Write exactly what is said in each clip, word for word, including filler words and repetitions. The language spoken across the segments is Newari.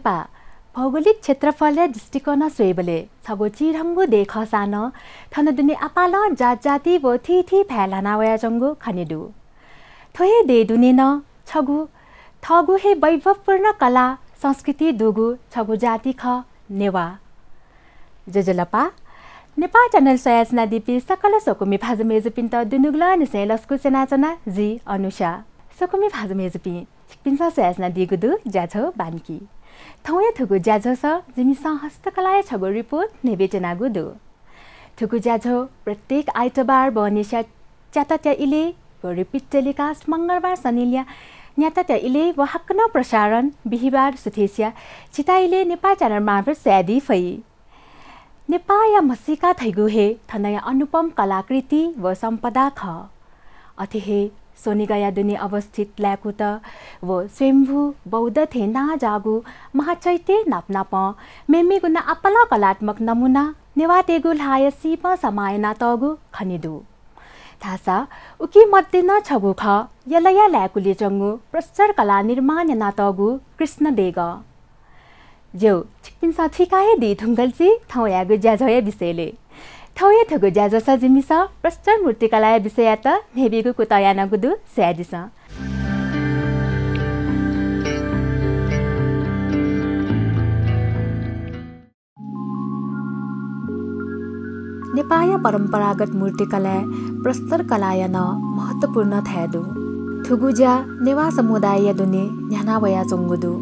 पा, भौगोलिक क्षेत्रफलया दृष्टिकोणं स्वयेबलय् छगू चिधंगु देय् खःसां नं थन दुने आपालं जात जाति व थीथी भाय् ल्हाना वयाच्वंगु खने दु। थ्व हे देय् दुने नं छगू थःगु हे वैभवपूर्ण कला संस्कृति दुगु छगू जाति खः नेवाः। ज्वजलपा, नेपाः च्यानल स्वयाच्वनादीपिं सकल स्वकुमि भाजु मय्जुपिन्त दुनुगलंनिसें लसकुस यानाच्वना, जि अनुषा। स्वकुमि भाजु मय्जुपिं, छिकपिन्सं स्वयाच्वनादीगु दु ज्याझ्वः बान्की। थौंया थुगु ज्याझ्वलय् जिमिसं हस्तकलाया छगू report न्ह्यब्वयेत्यनागु दु। थुगु ज्याझ्वः प्रत्येक आइतबार बहनिसिया च्यातात्या इलय् व repeat telecast मंगलबार सनिलया न्यातात्या इलय् व हाकनं प्रसारण बिहिबार सुथय्सिया झिता इलय् नेपाः च्यानल मार्फत स्वयादी फइ। नेपाःया म्हसीका धइगु हे थनया अनुपम कलाकृति व सम्पदा खः। अथे हे स्वनिगःया दुने अवस्थित ल्याकुत व स्वयम्भू बौद्ध थें नांजाःगु महाचैत्य नापनापं मेमेगु नं आपालं कलात्मक नमुना नेवाःतय्गु ल्हाःया सीपं समाः यानातःगु खने दु। धाःसा उकी मध्ये नं छगू खः यलया ल्याकुलय् च्वंगु प्रस्तर कलां निर्माण यानातःगु कृष्ण देगः। ज्यू, छिकपिन्सं थुइका हे दी धुंकल जुइ थौंयागु ज्याझ्वःया विषयलय्। थौंया थुगु ज्याझ्वलय् जिमिसं प्रस्तर मूर्तिकलाया विषययात न्ह्यब्वयेगु कुतः यानागु दु, स्वयादिसँ। नेपाःया परम्परागत मूर्तिकलाय् प्रस्तर कलाया नं महत्त्वपूर्ण थाय् दु। थुगु ज्या नेवाः समुदायया दुने न्ह्याना वयाच्वंगु दु।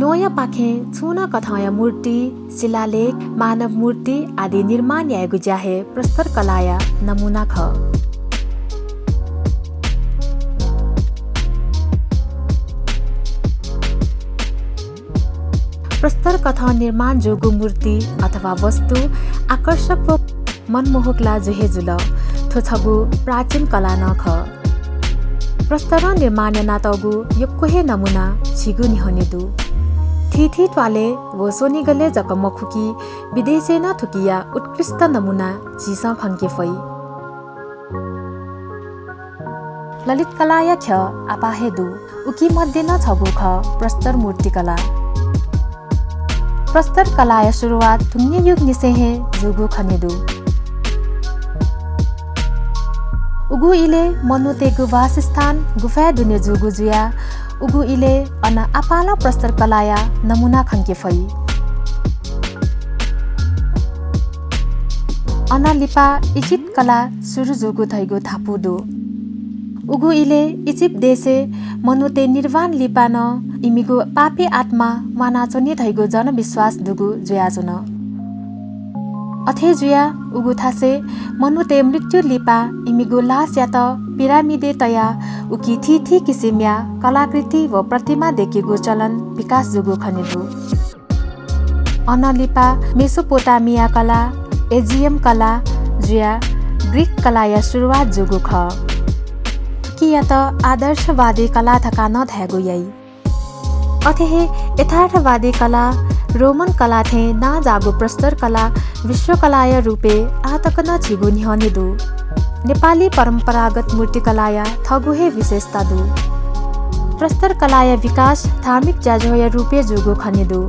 ल्वहंया पाखें छुं नं कथंया मूर्ति, शिलालेख, मानव मूर्ति आदि निर्माण यायेगु ज्या हे प्रस्तर कलाया नमुना खः। प्रस्तर कथं निर्माण जूगु मूर्ति अथवा वस्तु आकर्षक व मनमोहक ला जू हे जुल। थ्व छगू प्राचीन कला नं खः। प्रस्तरं निर्माण यानातःगु यक्व हे नमुना झीगु न्ह्यःने दु। थीथी त्वालय् व स्वनिगलय् जक मखु कि विदेशय् नं थुकिया उत्कृष्ट नमुना झीसं खंके फइ। ललित कलाया ख्यः आपाः हे दु। उकी मध्ये नं छगू खः प्रस्तर मूर्तिकला। प्रस्तर कलाया सुरुवात धुंगुलिं युगनिसें हे जूगु खने दु। उगु इलय् मनूतय्गु वासस्थान गुफाय् दुने जूगु जुयाः उगु इलय् अन आपालं प्रस्तर कलाया नमुना खंके फइ। अनं लिपा इजिप्ट कला सुरु जूगु धइगु धापू दु। उगु इलय् इजिप्ट देशय् मनूतय् निर्वाण लिपा नं इमिगु पापी आत्मा म्वानाच्वनी धइगु जनविश्वास दुगु जुयाच्वन। अथे जुयाः उगु थासय् मनूतय् मृत्यु लिपा इमिगु लासयात पिरामिडय् तयाः उकी थीथी किसिमया कलाकृति व प्रतिमा दयेकेगु चलन विकास जूगु खने दु। अनं लिपा मेसोपोटामिया कला, एजियम कला जुयाः ग्रीक कलाया सुरुवात जूगु खः। थुकियात आदर्शवादी कला धकाः नं धायेगु याइ। अथे हे यथार्थवादी कला, रोमन कला थें नांजाःगु प्रस्तर कला विश्वकलाया रूपय् आः तक नं झीगु न्ह्यःने दु। नेपाली परम्परागत मूर्तिकलाया थःगु हे विशेषता दु। प्रस्तर कलाया विकास धार्मिक ज्याझ्वःया रूपय् जूगु खने दु।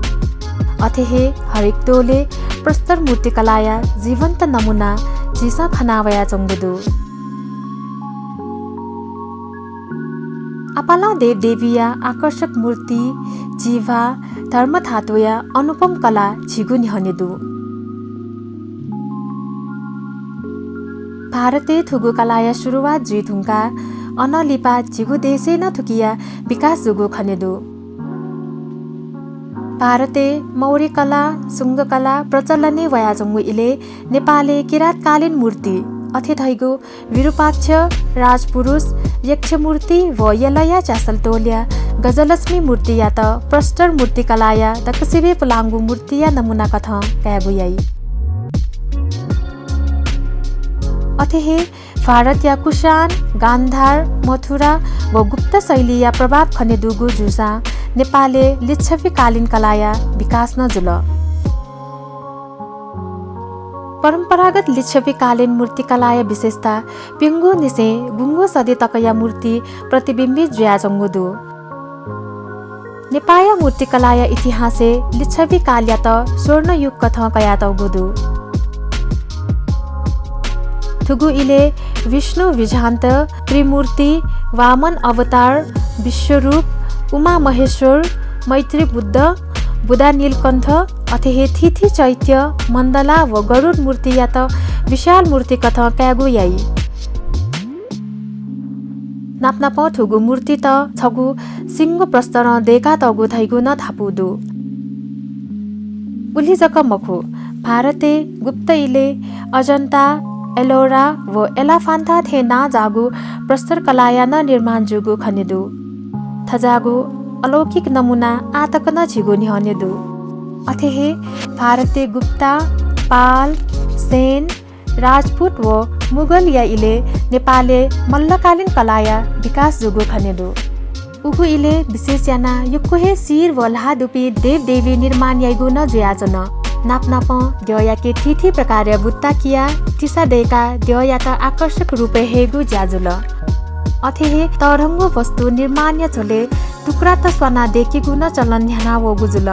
अथे हे हरेक टोलय् प्रस्तर मूर्तिकलाया जीवन्त नमुना झीसं खना वयाच्वंगु दु। आपालं देवदेवीया आकर्षक मूर्ति, जिह्वा, धर्मधातुया अनुपम कला झीगु न्ह्यःने दु। भारतय् थुगु कलाया सुरुवात जुइ धुंकाः अनं लिपा झीगु देशय् नं थुकिया विकास जूगु खने दु। भारतय् मौर्य कला, शुंग कला प्रचलनय् वयाच्वंगु इलय् नेपालय् किरातकालीन मूर्ति, अथे धइगु विरूपाक्ष, राजपुरुष, यक्षमूर्ति व यलया च्यासल टोलया गजलक्ष्मी मूर्तियात प्रस्तर मूर्तिकलाया दक्वसिबय् पुलांगु मूर्तिया नमुना कथं कायेगु याइ। अथे हे भारतया कुषाण, गान्धार, मथुरा व गुप्त शैलीया प्रभाव खने दुगु जूसां नेपालय् लिच्छविकालीन कलाया विकास नं जुल। परम्परागत लिच्छविकालीन मूर्तिकलाया विशेषता प्यंगूनिसें गुंगू सदी तकया मूर्ति प्रतिबिम्बित जुयाच्वंगु दु। नेपाःया मूर्तिकलाया इतिहासय् लिच्छवि कालयात स्वर्ण युग कथं कयातःगु दु। थुगु इलय् विष्णु विजान्त, त्रिमूर्ति, वामन अवतार, विश्वरूप, उमा महेश्वर, मैत्री बुद्ध, बुधा नीलकण्ठ, अथे हे थीथी चैत्य, मण्डला व गरुड मूर्तियात विशाल मूर्ति कथं कायेगु याइ। नापनापं थुगु मूर्तित छगू सिंगो प्रस्तरं दय्कातःगु धइगु नं धापू दु। उलि जक मखु, भारतय् गुप्त इलय् अजन्ता, एलोरा व एलाफान्ता थें नांजाःगु प्रस्तरकलाया नं निर्माण जूगु खने दु। थज्याःगु अलौकिक नमूना आः तक नं झीगु न्ह्यःने दु। अथे हे भारतय् गुप्ता, पाल, सेन, राजपूत व मुगलया इलय् नेपालय् मल्लकालीन कलाया विकास जूगु खने दु। उगु इलय् विशेष यानाः यक्व हे शिर व ल्हाः दुपिं देवदेवी निर्माण याइगु नं जुयाच्वन। नापनापं द्यःयाके थीथी प्रकारया बुट्टा कियाः तिसा दय्काः द्यःयात आकर्षक रूपय् हयेगु ज्या जुल। अथे हे तःधंगु वस्तु निर्माणया झ्वलय् टुक्रात स्वानाः दय्केगु नं चलन न्ह्यानावःगु जुल।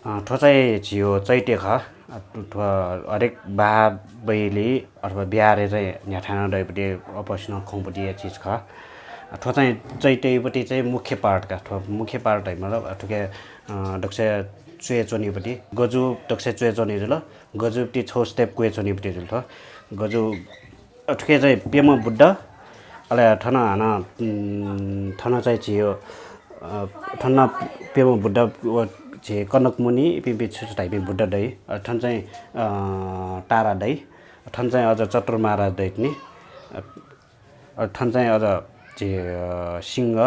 अ, थ्व चाहिँ झीगु चैत्य खः। अ, थ्व हरेक बाहा बैली अथवा बिहारय् चाहिँ न्ह्याथाय् नं दइपट्टि अप्वःसिनं खंपट्टिया चिज खः। अ, थ्व चाहिँ चैत्ययापट्टि चाहिँ मुख्य part का। थ्व मुख्य part है, मतलब, अ, थुके, अ, दक्वस्यां च्वय् च्वनीपट्टि, गजू दक्वस्यां च्वय् च्वनी जुल, गजूपट्टि छगू step क्वय् च्वनीपट्टि जुल थ्व। गजू अ, थुके चाहिँ प्यम्ह बुद्ध, अले थन हानं, उम्, थन चाहिँ झी, अ, थन प्यम्ह बुद्ध व झी कनकमुनि इपिं, इपिं छु छु धाइपिं बुद्ध दइ। अ, थन चाहिँ, अ, तारा दइ। थन चाहिँ अझ चतुर महाराज दइ तिनि। अ, अ, थन चाहिँ अझ झी, अ, सिंह,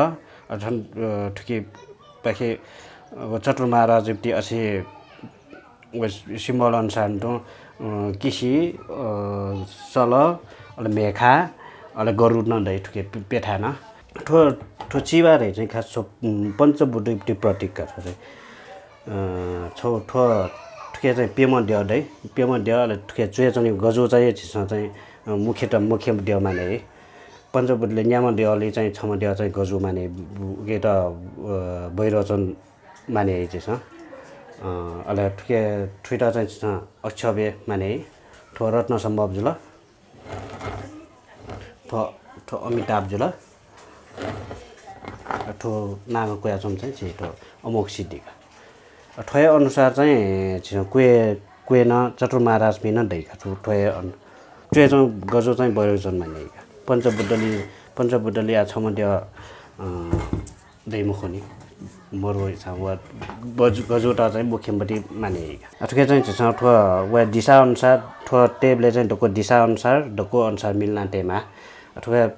अ, थन, अ, थुके पाखे, अ, चतुर महाराजयापट्टि असे व symbol अनुसार तुं, अ, किसि, अ, सल, अले म्हेखा, अले गरुड नं दइ थुके प्य-, प्यथाय् नं। थ्व, थ्व चिबार हे चाहिँ खास थ्व, उम्, पञ्चबुद्धयापट्टि प्रतीक का थ्व चाहिँ। अ, छगू थ्व, थुके चाहिँ प्यम्ह द्यः दइ, प्यम्ह द्यः, अले थुके च्वय् च्वनीगु गजू चाहिँ झीसं चाहिँ, अ, मुख्यतः मुख्य द्यः माने याइ। पञ्चबुद्धले न्याम्ह द्यःले चाहिँ छम्ह द्यः चाहिँ गजू माने याइ, उकेत, अ, वैरोचन माने याइ झीसं। अ, अले थुके थुइत चाहिँ झीसं अक्षोभ्य माने याइ। थ्व रत्नसम्भव जुल। थ्व, थ्व अमिताभ जुल। थ्व नांगः क्वयाच्वंम्ह चाहिँ झी थ्व अमोघसिद्धि का। थ्व हे अनुसार चाहिँ झीसं क्वय्, क्वय् नं चतुर महाराजपिं नं दइ का। थ्व, थ्व हे अन-, च्वय् च्वंम्ह गजू चाहिँ वैरोचन माने याइ का। पञ्चबुद्धले, पञ्चबुद्धले या छम्ह द्यः, अ, दइ मखुनि। मरु इच्छा व बजु-, गजूत चाहिँ मुख्यमन्त्री माने याइ का। अ, थुके चाहिँ झीसं थ्व व दिशा अनुसार, थ्व टेबलय् चाहिँ दक्व दिशा अनुसार, दक्व अनुसार मिलाना तयेमाः। अ, थुके, अ,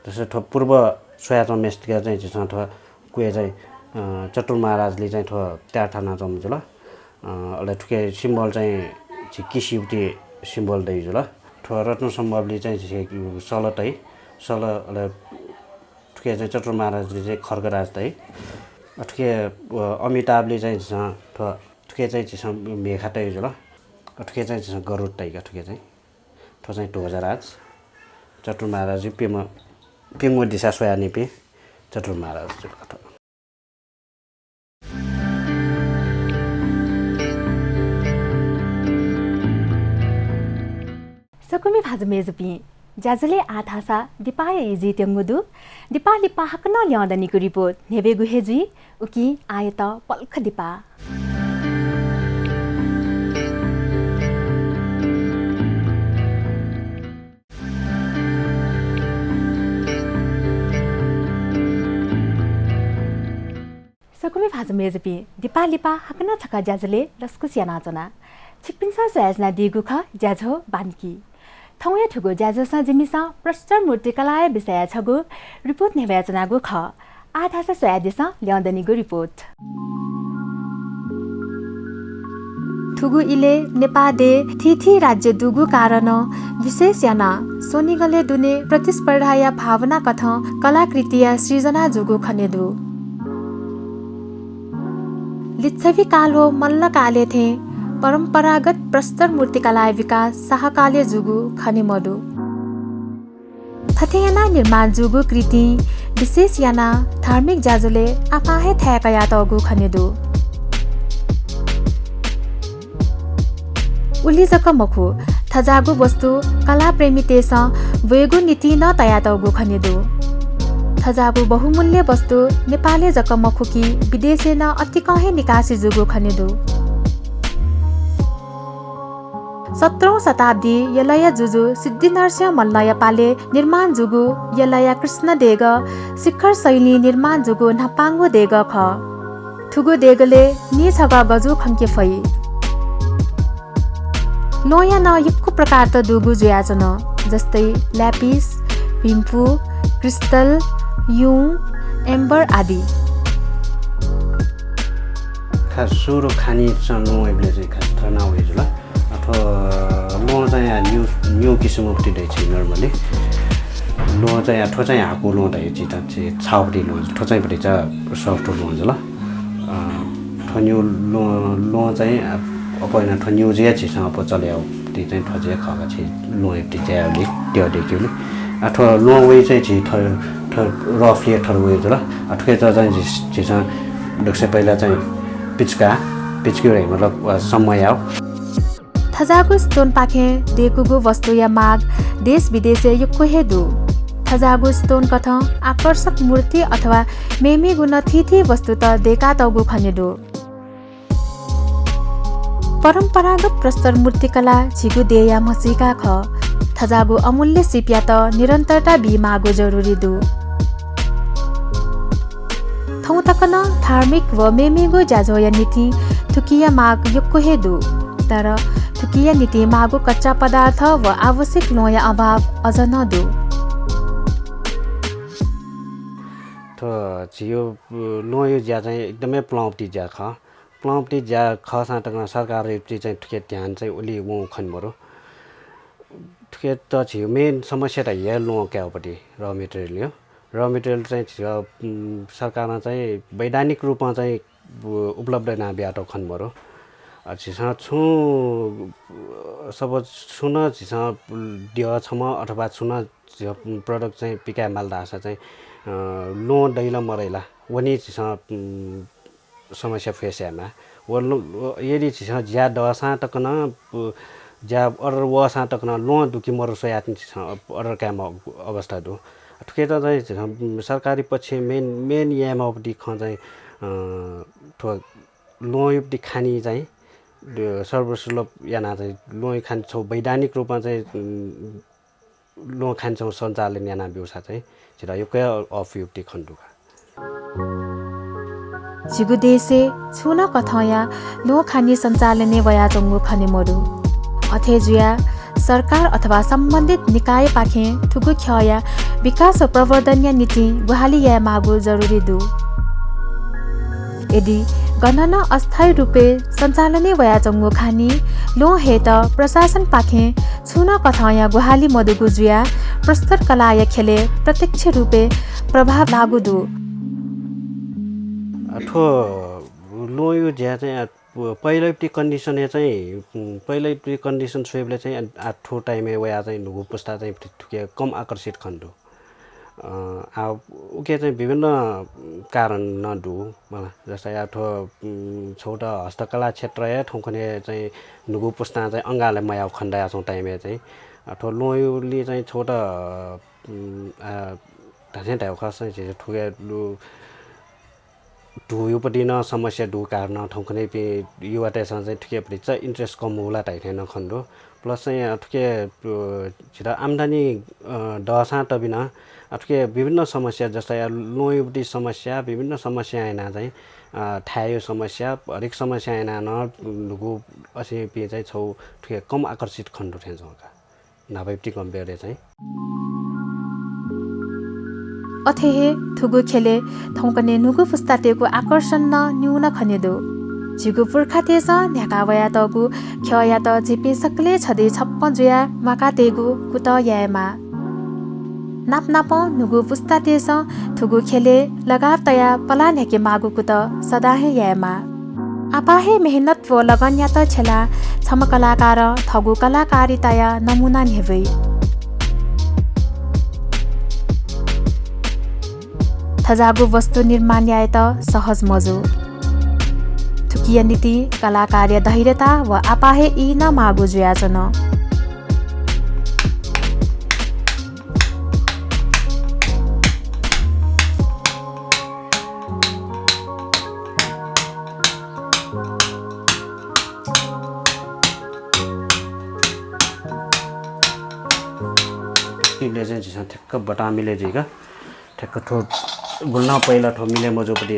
जस्तै थ्व पूर्व स्वयाच्वंम्हेसित चाहिँ झीसं थ्व क्वय् चाहिँ, अ, चतुर महाराजले चाहिँ थ्व तयार थानाच्वंम्ह जुल। अ, अले थुके symbol चाहिँ झी किसिपति symbol दइ जुल। थ्व रत्नसम्भवले चाहिँ झी सल तइ, सल, अले थुके चाहिँ चतुर महाराजले चाहिँ खड्गराज तइ। अ, थुके, अ, अमिताभले चाहिँ झीसं थ्व, थुके चाहिँ झीसं म्हेखा तइ जुल। अ, थुके चाहिँ झीसं गरुड तइ का थुके चाहिँ। थ्व चाहिँ ध्वजराज, चतुर महाराजया प्यम्ह, प्यंगू दिशा स्वयानिपिं चतुर महाराज जुल का थ्व। सकसिया भाजु मय्जुपिं, ज्याझ्वलय् आः धाःसा दिपाया ई जुइत्यंगु दु। दिपा लिपा हाकनं ल्यं दनिगु रिपोर्ट न्ह्यब्वयेगु हे जुइ। उकिं आःयात पलख दिपा। सकसिया भाजु मय्जुपिं, दिपा लिपा हाकनं छकः ज्याझ्वलय् लसकुस यानाच्वना। छिकपिन्सं स्वयाच्वनादीगु खः ज्याझ्वः बान्की। थौंया थुगु ज्याझ्वलय् जिमिसं प्रस्तुत मूर्तिकलाया विषयय् छगू रिपोर्ट न्ह्यब्वयाच्वनागु खः। आः धाःसा स्वयादिसँ ल्यं दनिगु रिपोर्ट। थुगु इलय् नेपाः देय् थीथी राज्य दुगु कारणं विशेष यानाः स्वनिगलय् दुने प्रतिस्पर्धाया भावना कथं कलाकृतिया सृजना जूगु खने दु। लिच्छवि काल व मल्ल कालय् थें परम्परागत प्रस्तर मूर्तिकलाया विकास शाहकालय् जूगु खने मदु। थथे यानाः निर्माण जूगु कृतिं विशेष यानाः धार्मिक ज्याझ्वलय् आपाः हे थाय् कयातःगु खने दु। उलि जक मखु, थज्याःगु वस्तु कलाप्रेमीतय्सं ब्वयेगु निंतिं नं तयातःगु खने दु। थज्याःगु बहुमूल्य वस्तु नेपालय् जक मखु कि विदेशय् नं अतिकं हे निकासी जूगु खने दु। सत्रौं शताब्दी यलया जुजु सिद्धिनरसिंह मल्लया पालय् निर्माण जूगु यलया कृष्ण देगः शिखर शैलीं निर्माण जूगु न्हापांगु देगः खः। थुगु देगलय् निछगः गजू खंके फइ। ल्वहंया नं यक्व प्रकारत दुगु जुयाच्वन, जस्तै ल्यापिस, भिम्पु, क्रिस्टल, युँ, एम्बर आदि। खास सुरु खानीसं ल्वहं वइबलय् चाहिँ खास थ्व नं वइ जुल। अथवा ल्वहं चाहिँ आ न्यू, न्यू किसिमं पति दइ चाहिँ normally। ल्वहं चाहिँ आ थ्व चाहिँ हाकु ल्वहं धइ चिता चाहिँ छाउपति ल्वहं। थ्व चाहिँ पति चाहिँ soft ल्वहं जुल। अ, थ्व न्यू ल्वहं, ल्वहं चाहिँ आ अप्वः याना थ्व न्यू जुया झीसं अप्वः चले याउ पति चाहिँ थ्व जुया खः का झी ल्वहं पति चाहिँ याउ दे, त्यो दे क्यु नि। आ थ्व ल्वहं वइ चाहिँ झी थ्व, थ्व roughly थ्व वइ जुल। आ थुके चाहिँ झी, झीसं दक्से पहिला चाहिँ पिचुका, पिचुकी रहे मतलब, अ, समय याउ। थज्याःगु stone पाखें दय्कूगु वस्तुया माग देश विदेशय् यक्व हे दु। थज्याःगु stone कथं आकर्षक मूर्ति अथवा मेमेगु नं थीथी वस्तुत दय्कातःगु खने दु। परम्परागत प्रस्तर मूर्तिकला झीगु देय्या म्हसीका खः। थज्याःगु अमूल्य सिपयात निरन्तरता बीमाःगु जरुरी दु। थौं तक नं धार्मिक व मेमेगु ज्याझ्वःया निंतिं थुकिया माग यक्व हे दु, तर थुकिया निंतिं माःगु कच्चा पदार्थ व आवश्यक ल्वहंया अभाव अझ नं दु। थ्व झीयो, अ, ल्वहंयो ज्या चाहिँ एकदमै प्लंपति ज्या खः। प्लंपति ज्या खःसां तकं सरकारया पति चाहिँ थुके ध्यान चाहिँ उलि वं खने मरु। थुके त झीयो main समस्या त हे ल्वहं कायेगु पति raw material यो। Raw material चाहिँ झीयो, उम्, सरकारं चाहिँ वैधानिक रूपं चाहिँ उ-, उपलब्ध याना बियातःगु खने मरु। अ, झीसं छुं, अ, suppose छुं नं झीसं द्यः छम्ह अथवा छुं नं झीसं product चाहिँ पिकाये माल धाःसा चाहिँ, अ, ल्वहं दइ ला मदइ ला, व नि झीसं, उम्, समस्या face यायेमाः। व ल्व-, यदि झीसं ज्या दःसां तक नं, अ, ज्या order वःसां तक नं ल्वहं दु कि मदु स्वयाः झीसं order कायेमाःगु अवस्था दु। थुकेत चाहिँ झीसं, उम्, सरकारी पक्षं main, main यायेमाःगु पति खँ चाहिँ, अ, थ्व ल्वहंयो पति खानी चाहिँ, अ, सर्वसुलभ याना चाहिँ ल्वहंयो खानी छगू वैधानिक रूपं चाहिँ, उम्, ल्वहं खानी छगू सञ्चालन याना ब्यूसा चाहिँ झीत यक्व हे अःपुइ पति खने दु का। झीगु देशय् छुं नं कथंया ल्वहं खानी सञ्चालनय् वयाच्वंगु खने मदु। अथे जुयाः सरकार अथवा सम्बन्धित निकायपाखें थुगु ख्यःया विकास व प्रवर्धनया निंतिं ग्वाहालि यायेमाःगु जरुरी दु। यदि गनं नं अस्थायी रूपय् सञ्चालनय् वयाच्वंगु खानी ल्वहं हयेत प्रशासनपाखें छुं नं कथंया ग्वाहालि मदुगु जुयाः प्रस्तुत कलाया ख्यलय् प्रत्यक्ष रूपय् प्रभाव लाःगु दु। अ, थ्व ल्वहंयो ज्या चाहिँ, अ, पहिलय् पति condition-य् चाहिँ, उम्, पहिलय् पति condition स्वयेबलय् चाहिँ, अ, आ, थ्व time-य् वयाः चाहिँ न्हूगु पुस्ता चाहिँ थुके कम आकर्षित खने दु। अ, आ, उके चाहिँ विभिन्न कारण नं दु, मला। जस्तै आ थ्व, उम्, छगू त हस्तकला क्षेत्रय् थौंकन्हय् चाहिँ न्हूगु पुस्तां चाहिँ अंगाले मयाः खने दयाच्वंगु time-य् चाहिँ, अ, थ्व ल्वहंयोलिं चाहिँ छगू त, उम्, आ, धात्थें धायेगु खःसा चाहिँ झीसं थुके लु-, धूयो पति नं समस्या दु कारण थौंकन्हय्‌पिं युवातय्‌सं चाहिँ थुके पति चाहिँ interest कम मू ला धाइथें नं खने दु। Plus चाहिँ, अ, थुके, अ, झीत आम्दानी, अ, दःसां तबिनं, अ, थुके विभिन्न समस्या, जस्तै, अ, ल्वहंयो पति समस्या, विभिन्न समस्या यानाः चाहिँ, अ, थाय्‌यो समस्या, हरेक समस्या यानाः नं न्हूगु असेंपिं चाहिँ छगू थुके कम आकर्षित खने दु थें च्वं का। न्हापाया पति compare-य् चाहिँ। अथे हे थुगु ख्यलय् थौंकन्हय् न्हूगु पुस्तातय्‌गु आकर्षण नं न्यून खने दु। झीगु पुर्खातय्सं न्ह्याका वयातःगु ख्यःयात झीपिं सकलें छधी छप्पँ जुयाः म्वाकातयेगु कुतः यायेमाः। नाप नापं न्हूगु पुस्तातय्सं थुगु ख्यलय् लगाव तयाः पलाः न्ह्याके माःगु कुतः सदां हे यायेमाः। आपाः हे मेहनत व लगनयात छ्यलाः छम्ह कलाकारं थःगु कलाकारिताया नमूना न्ह्यब्वइ। थज्याःगु वस्तु निर्माण यायेत सहज मजू। थुकिया निंतिं कलाकारया धैर्यता व आपाः हे ई नं माःगु जुयाच्वन। इबलय् चाहिँ झीसं ठ्याक्क बटां मिले जुइक ठ्याक्क थ्व गुलिं पहिला थ्व मिले मजूपट्टि,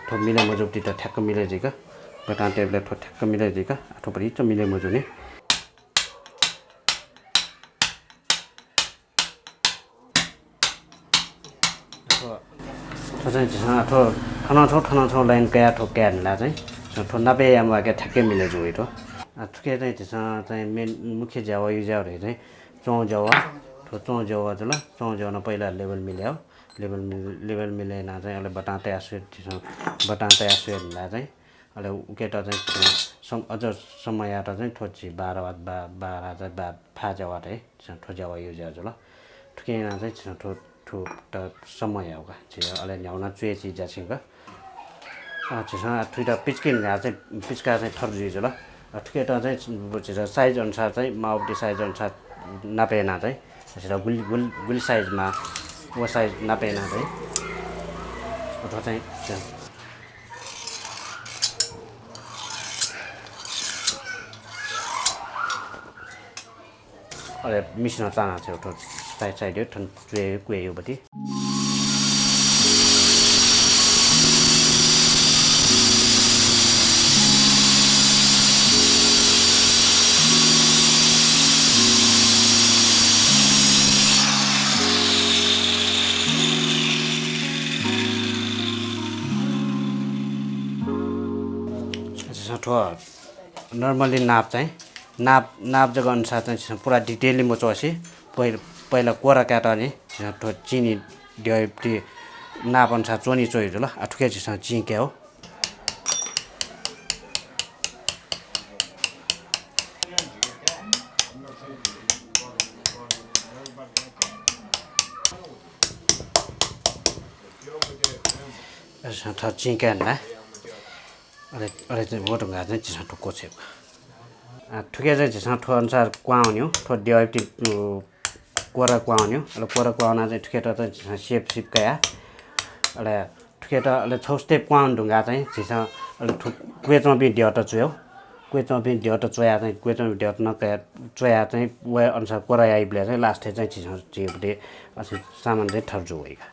थ्व मिले मजूपट्टि त ठ्याक्क मिले जुइक बटां तयेबलय् थ्व ठ्याक्क मिले जुइक थ्वपट्टि च मिले मजूनि। थ्व, थ्व चाहिँ झीसं थ्व थनं छौं, थनं छौं लाइन कयाः थ्व काये धुन ला चाहिँ, थ्व नापय् याये म्वाके ठ्याक्कै मिले जुइ थ्व। आ, थुके चाहिँ झीसं चाहिँ मेन मुख्य ज्या वा यु ज्या धइगु चाहिँ च्वं ज्या वा, थ्व च्वं ज्या वा जुल, च्वं ज्या नं पहिला लेबल मिले हो। लेबल मिल-, लेबल मिले याना चाहिँ अले बटां तया स्वये, झीसं बटां तया स्वये धुन ला चाहिँ, अले उकेत चाहिँ झीसं सम-, अझ समययात चाहिँ थ्व झी बाह्र वा, बा-, बाह्र चाहिँ बा-, फा ज्या वा हे। झीसं थ्व ज्या वा यु ज्या जुल। थुके याना चाहिँ झीसं थ्व, थ्व त समयया का। झी अले न्ह्याउना च्वय् ची ज्या छिंक। अ, झीसं थुइत पिचुके न्ह्या चाहिँ, पिचुका चाहिँ थर जुइ जुल। अ, थुकेत चाहिँ झीसं साइज अनुसार चाहिँ माःपट्टि साइज अनुसार नापय् याना चाहिँ झीसं गुलि, गुलि, गुलि साइज माः, व साइज नापय् याना चाहिँ अथवा चाहिँ अले मिसिनं चाना छ्यौ थ्व साइड साइड थन च्वय् क्वय् युबति। अच्छा, थ्व normally नाप चाहिँ, नाप, नाप जक अनुसार चाहिँ झीसं पुरा detail-य् मच्वसे, पहिला, पहिला कोरा कायेत नि झीसं थ्व चिं द्यःयापट्टि नाप अनुसार च्वनी च्वइ जुल। आ, थुके झीसं चिं काये हो। झीसं थ्व चिं काये ना। अले, अले चाहिँ व धुंकाः चाहिँ झीसं थ्व क्वछ्वये। आ, थुके चाहिँ झीसं थ्व अनुसार क्वहां वनी, थ्व द्यःयापट्टि, उ, कोरा क्वहां वनी। अले कोरा क्वहां वनाः चाहिँ थुकेत चाहिँ झीसं shape shape कयाः। अले थुकेत अले छौ step क्वहां वने धुंकाः चाहिँ झीसं अले थ्व क्वय् च्वंपिं द्यःत च्वये। क्वय् च्वंपिं द्यःत च्वयाः चाहिँ, क्वय् च्वंपिं द्यःत नं कयाः च्वयाः चाहिँ व अनुसार कोरा याइबलय् चाहिँ last-य् चाहिँ झीसं झीपट्टि अथे सामान चाहिँ थर जू वइ का।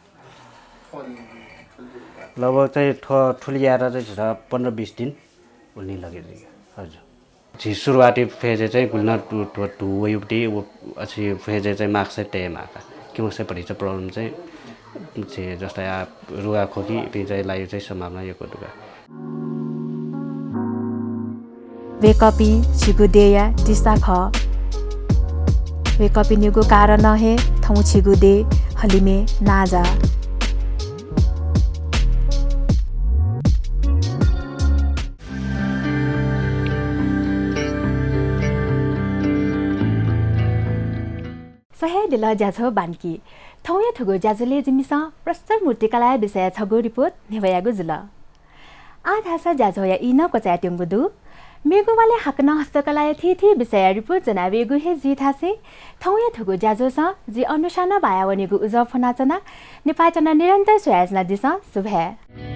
लगभग चाहिँ थ्व थुलि यायेत चाहिँ झीत पन्ध्र बिस दिन उलि लगे जुइ का। हजुर। झी सुरुवाती phase-य् चाहिँ गुलिं धू, धू, धू वइबति, व अथे phase-य् चाहिँ mask चाहिँ तये माः का। कि mask चाहिँ भतिचा problem चाहिँ झी जस्ता या रुघा खोकी इपिं चाहिँ लाइगु चाहिँ सम्भावना यक्व दु का। वय्कःपिं झीगु देय्‌या दिसा खः। वय्कःपिनिगु कारणं हे थौं झीगु देय् हलिमय् नांजाः। स्व हे दिल ज्याझ्वः बान्की। थौंया थुगु ज्याझ्वलय् जिमिसं प्रस्तुत मूर्तिकलाया विषयय् छगू report न्ह्यब्वयागु जुल। आः धाःसा ज्याझ्वःया ई नं क्वचायेत्यंगु दु। मेगु वालय् हाकनं हस्तकलाया थीथी विषयया report ज्वनावयेगु हे जुइ धासें थौंया थुगु ज्याझ्वलय् जि अनुषां बायावनेगु उजं फ्वनाच्वना। नेपाः channel निरन्तर स्वयाच्वनादिसँ। सुभाय्।